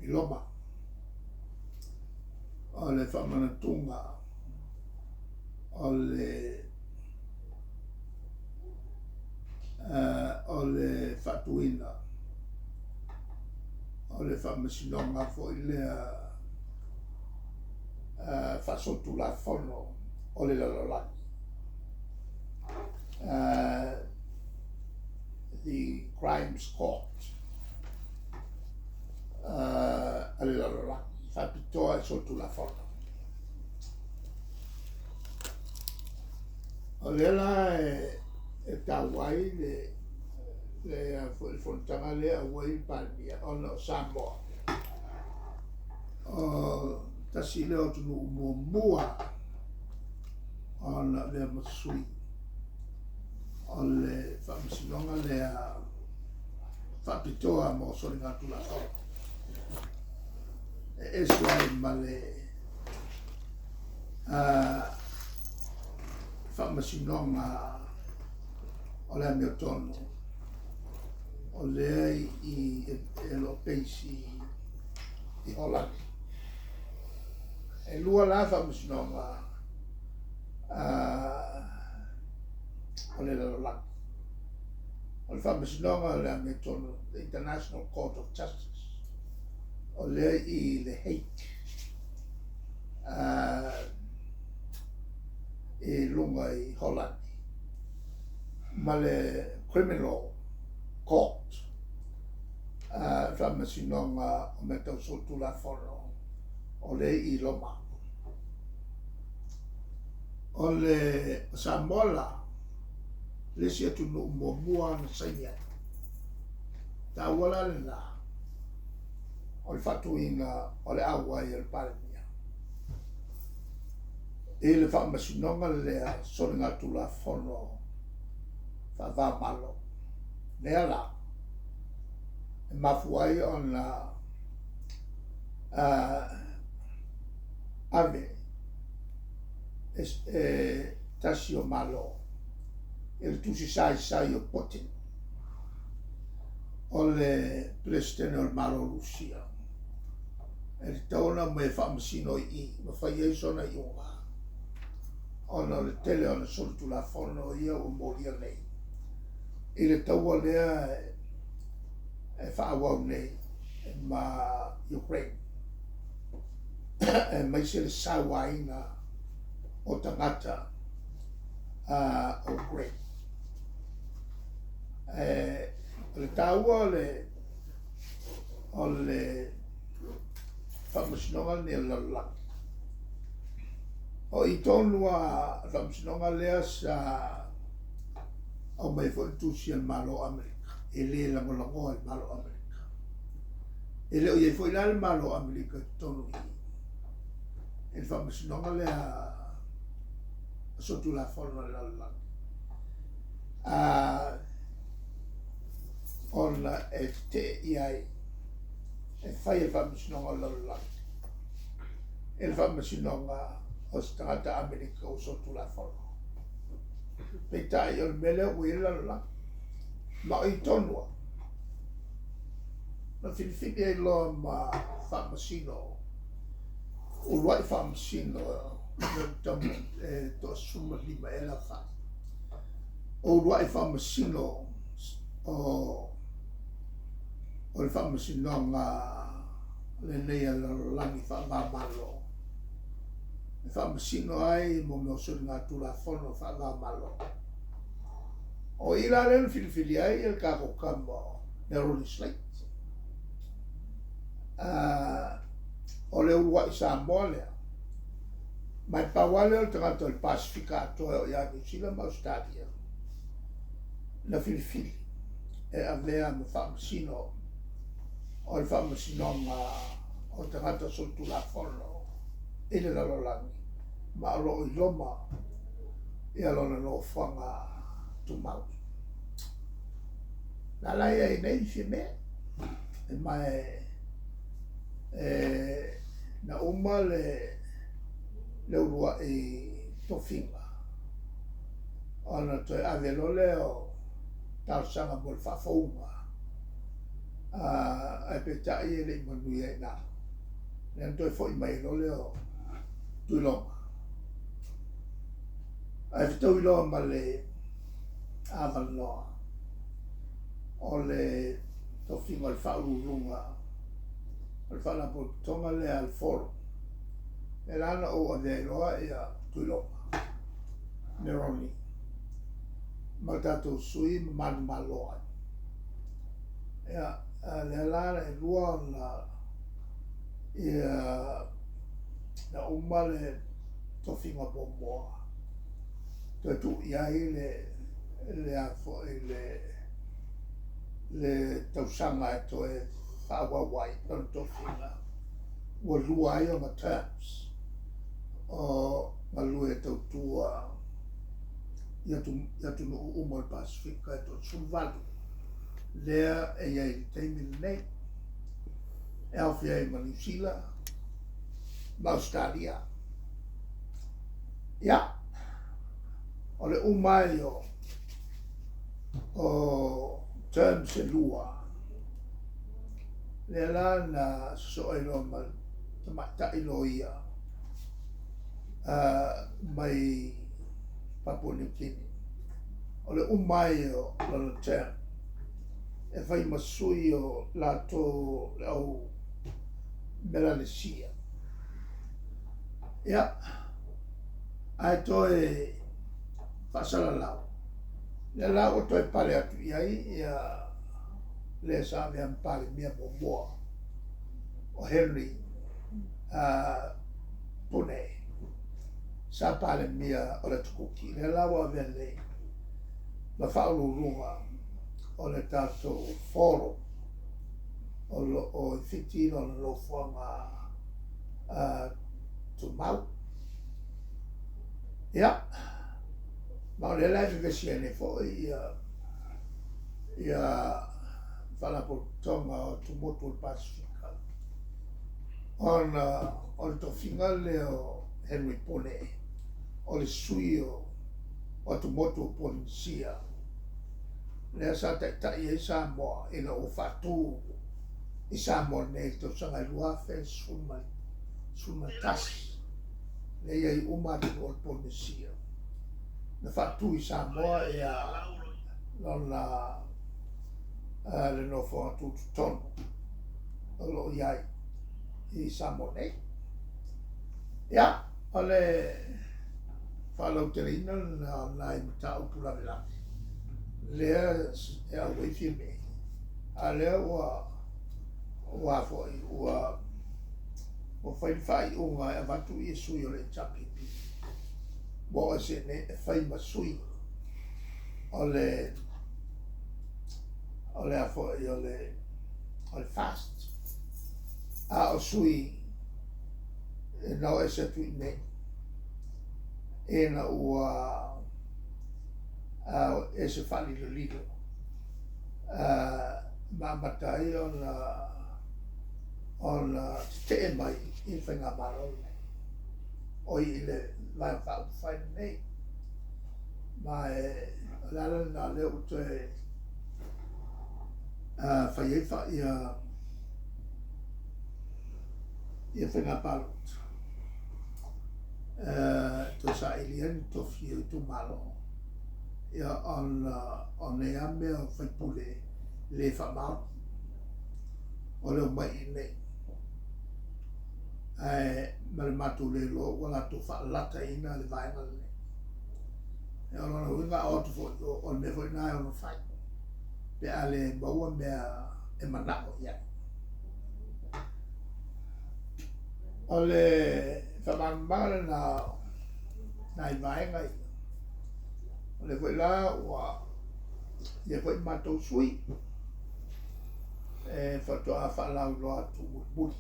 I Roma. O le faamanatuga o le o le faatuina o le faamasinoga foi lea faasolitulafono o le lalolagi, the Crimes Court a le lalolagi, faapitoa i solitulafono. O lea la e taua ai le le fonotaga lea a auai le Palemia ona o Samoa o tasi lea o atunuu muamua ona avea ma sui o le faamasinoga lea faapitoa mo soligatulafono e ese ai ma le faamasinoga o le amiotonu o lea i o lo o base i Holani. E lua la faamasinoga o le lalolagi. O le faamasinoga o le amiotonu, the International Court of Justice, o lea i The Hague, i luga i Holani, ma le Criminal Court, faamasinoga o mea tau solitulafono o lea i Roma. O le Samoa la, le isi atunuu muamua na saini ai. Taua la lena o le faatuina o le auai o le Palemia i le faamasinoga lea soligatulafono faava-o-Malo. Lea la e mafua ai ona ave e tasi o Malo i le tusi saisai o Putin, o le Peresetene o le Malo o Lusia, e tatau ona aumai e faamasino i i ma fai ai sona iuga ona o le tele o ana solitulafono ia ua molia nei i le taua lea e faaauau nei ma Ukraine, aemaise le sauaina o tagata o Ukraine. O le taua o le faamasinoga lenei o le lalolagi, o i tonu lava le faamasinoga lea sa aumai foi le tusi a le Malo o Amerika, e le lagolagoa e le Malo o Amerika. E le o i ai foi la le Malo o Amerika i totonu i i le faamasinoga lea a solitulafono a le lalolagi, ona e tetee i ai e fai e le faamasinoga o le lalolagi i le faamasinoga o se tagata Amerika ua solitulafono. Peitai o le mea lea ua i ai le lalolagi, ma o i tonu lava na filifili ai loa ma faamasino, uluai faamasino e toa-15 ea le aofai, o uluai faamasino o le faamasinoga lenei a le lalolagi faava-o-Malo, e faamasino ai mo mea o soligatulafono faava-o-Malo. O i la lea na filifili ai le tatou tama o Neroli Slate. O le uluai Samoa lea, ma e pau lava lea o le tagata o le Pasefika atoa e oo ia Niu Sila ma Ausetalia na filifili e avea ma faamasino o le faamasinoga o tagata solitulafono i le lalolagi, ma o lo o i Roma ia lona nofoaga tumau. Na la ia i nei Fiame, e ma e na uma le le uluai tofiga ona toe ave loa lea o talosaga mo le faafouga. Ae peitai e le i manuia i ina. Lea na toe foi mai ai loa lea o Tuiloma. Ae fetaui loa ma le avanoa o le tofiga o le Faauluuluga o le Faalapotopotoga lea a le Forum. Lea la na ou avea ai loa Tuiloma Neroni ma le tatou sui ma manumalo ai. Ia, lea la e lua ona ia na uma le tofiga muamua, toe tuu i ai le le a foi le le tausaga e toe faaauau ai lona tofiga, ua lua ai ona terms o galue e tautua i atunuu uma o le Pasefika e 38 lea e i ai i le taimi lenei, e aofia ai ma Niu Sila ma Ausetalia. Ia, o le uma ai o terms e lua, lea la na sosoo ai loa ma le tamaitai loia mai Papua New Guinea. O le uma ai o lona term e fai ma sui o latou le au Melanesia. Ia, ae toe faasalalau, lea la ua toe pale atu i ai ia le sa avea ma Palemia muamua o Henry Pone, sa Palemia o le Atu Kuki, lea la ua avea nei ma Faauluuluga o le tatou Forum o lo o i Fiti lona nofoaga tumau. Ia, ma o lea la e vevesi ai nei foi ia ia Faalapotopotoga o Tumotu o le Pasefika ona o le tofiga lea o Henry Pone o le sui o Atumotu o Polenisia lea sa taitai ai Samoa ina ua faatu i Samoa nei i le tausaga e 2011, lea e i ai uma atunuu o le Polenisia. Na faatu i Samoa ia lona le nofoaga tutotonu o lo o i ai i Samoa nei. Ia, o le faalauteleina lena o nai mataupu lavelave lea e auai Fiame, a lea ua ua foi ua ua fai le faaiuga e avatu ia sui o le HRPP ua o ese nei e fai ma sui o le o le a foi o le o le FAST, a o sui na o ese atu i nei ina ua ese faalilolilo ma amata ai ona ona tetee mai i le faigamalo lenei, oi i le Vaega Faaupufai lenei. Ma e o le ala lena o lea ua toe fai ai fa ia ia faiga palota toe saili ai ni tofi o itumalo ia ona o nei lava mea o faipule le faamaoni o le omai i inei ae ma le matou le iloa ua latou faalataina le vaega lenei. Ia o lona uiga a o atu foi o le mea foi lena e ono fai pe a le maua mea e manao i ai. O le faamalamalamaga lena o nai vaega ia. O lea foi la ua i ai foi matou sui e faatoa faalauiloa atu mulimuli.